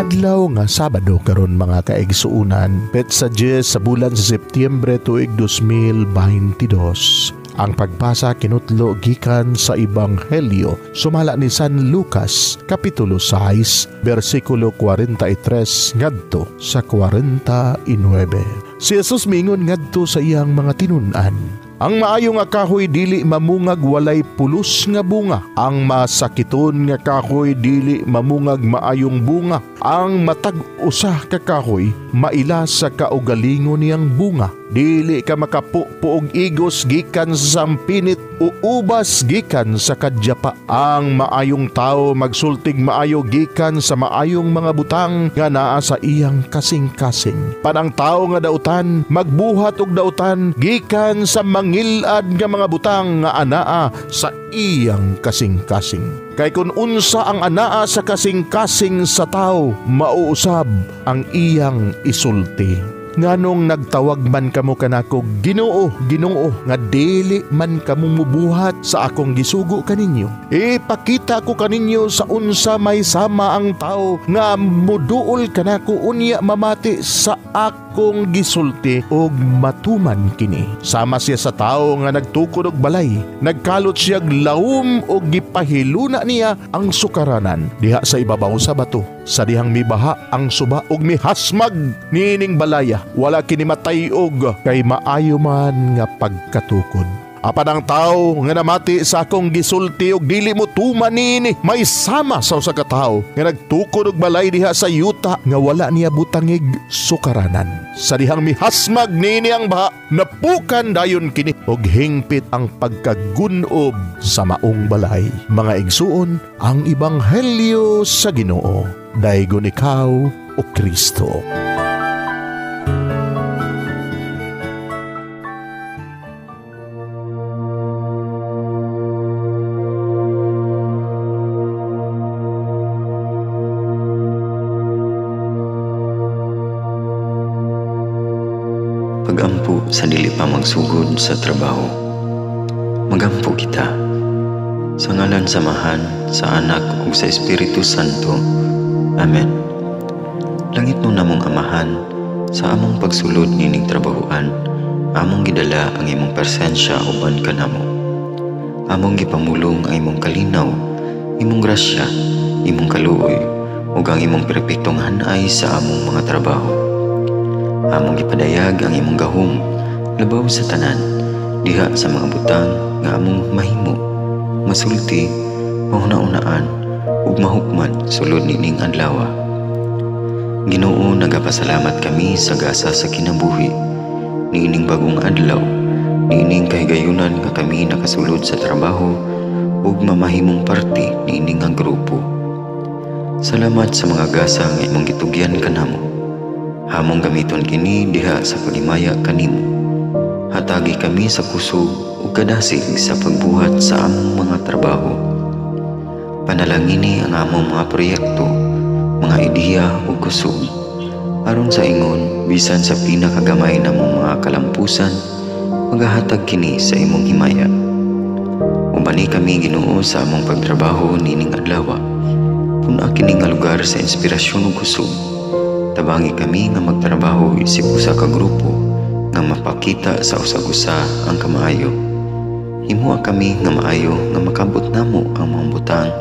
Adlaw nga Sabado karon, mga kaigsuunan, petsa 10 sa bulan sa Setyembre, tuig 2022. Ang pagbasa kinutlo gikan sa Ebanghelyo sumala ni San Lucas, Kapitulo 6, bersikulo 43 ngadto sa 49. Si Jesus miingon ngadto sa iyang mga tinun-an, "Ang maayo nga kahoy dili mamungag walay pulos nga bunga. Ang masakiton nga kahoy dili mamungag maayong bunga. Ang matag usa ka kahoy maila sa kaugalingon niyang bunga. Dili ka makapupo og igos gikan sa sampinit o ubas gikan sa kadyapa. Ang maayong tawo magsultig maayo gikan sa maayong mga butang nga naa sa iyang kasing-kasing. Panang tawo nga dautan magbuhat og dautan gikan sa mangilad nga mga butang nga anaa sa iyang kasing-kasing. Kay kun unsa ang anaa sa kasing-kasing sa tawo, mauusab ang iyang isulti. Nganong nagtawag man kamo kanako Ginoo, Ginoo, nga dili man kamo mubuhat sa akong gisugo kaninyo? Ipakita ko kaninyo sa unsa may sama ang tao nga muduol kanako unya mamati sa akong gisulti og matuman kini. Sama siya sa tao nga nagtukod og balay, nagkalot siya og lawom og gipahiluna niya ang sukaranan diha sa ibabaw sa bato. Sa dihang mibaha ang suba og mihasmag niining balaya, wala kini matay-og kay maayo man nga pagkatukod. Apan ang tao nga namati sa akong gisulti og dili mo tuman niini, may sama sa usa ka tawo nga nagtukod og balay diha sa yuta nga wala niya butangig sukaranan. Sa dihang mihasmag niini ang baha, napukan dayon kini og hingpit ang pagkagunob sa maong balay." Mga igsuon, ang Ebanghelyo sa Ginoo. Daygon ikaw, o Kristo. Pagampo sa dili pa magsugod sa trabaho. Magampo kita. Sa ngalan sa Amahan, sa Anak ug sa Espiritu Santo. Amen. Langit no namong Amahan, sa among pagsulod nining trabahoan, among gidala ang imong presensya uban kanamo. Among gipamulong ang imong kalinaw, imong grasya, imong kaluoy, ug ang imong perpektong hanay sa among mga trabaho. Among gipadayag ang imong gahom labaw sa tanan, diha sa mga butang nga among mahimo, masulti, mahuna-unaan ug mahukman sulod nining adlaw. Ginoo, nagapasalamat kami sa gasa sa kinabuhi niining bagong adlaw, niining kahigayunan nga kami nakasulod sa trabaho ug mamahimong parte niining nga grupo. Salamat sa mga gasa nga imong gitugyan kanamo. Hamong gamiton kini diha sa paghimaya kanimo. Hatagi kami sa kusog ug kadasig sa pagbuhat sa among mga trabaho. Panalangini ang among mga proyekto, mga ideya ug kusog, aron sa ingon bisan sa pinakagamay namong mga kalampusan, magahatag kini sa imong himaya. Ubani kami, Ginoo, sa among pagtrabaho nining adlaw. Pun-a kini nga lugar sa inspirasyon ug kusog. Tabangi kami nga magtrabaho isip usa ka grupo nga mapakita sa usag-usa ang kamaayo. Himoa kami nga maayo nga makabot namo ang mga butang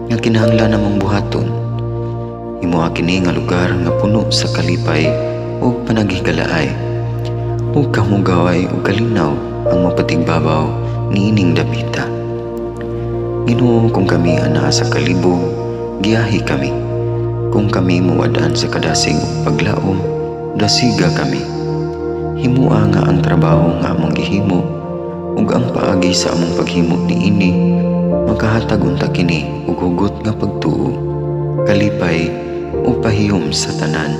nga kinahanglan namong buhaton. Himoa kini nga lugar nga puno sa kalipay ug panaghigalaay, ug kamugaway ug kalinaw ang mapatigbabaw niining dapita. Ginoo, kung kami anaa sa kalibog, giyahi kami. Kung kami muwad-an sa kadasig ug paglaom, dasiga kami. Himoa nga ang trabaho nga among gihimo ug ang paagi sa among paghimo niini makahatag unta kini og hugot nga pagtuo, kalipay ug pahiyom sa tanan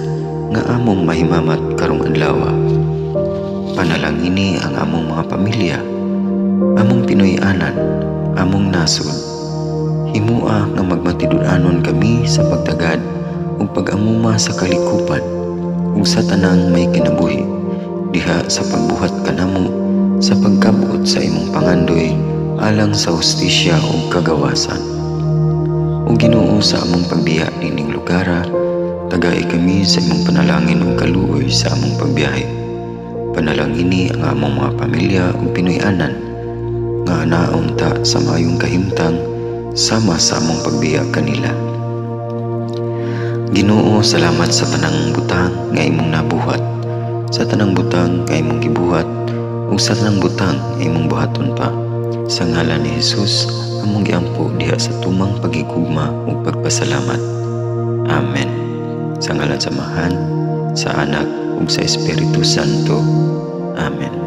nga among mahimamat karong adlaw. Panalangini ang among mga pamilya, among Pinoy-anan, among nasod. Himoa nga magmatinud-anon kami sa pagtagad ug pag-amuma sa kalikupan ug sa tanang may kinabuhi diha sa pagbuhat kanamo sa pagkabot sa imong pangandoy alang sa hustisya ug kagawasan. O Ginoo, sa among pagbiya nining lugara, Tagai kami sa imong panalangin ug kaluoy sa among pagbiyahe. Panalangini ang among mga pamilya ug Pinoy-anan nga anaon ta sa maayong kahimtang sama sa among pagbiya kanila. Ginoo, salamat sa tanang butang nga imong nabuhat, sa tanang butang nga imong gibuhat, ug sa tanang butang nga imong buhaton pa. Sa ngalan ni Jesus, among giampo diha sa tumang pagigugma ug pagpasalamat. Amen. Sa ngalan sa Amahan, sa Anak ug sa Espiritu Santo. Amen.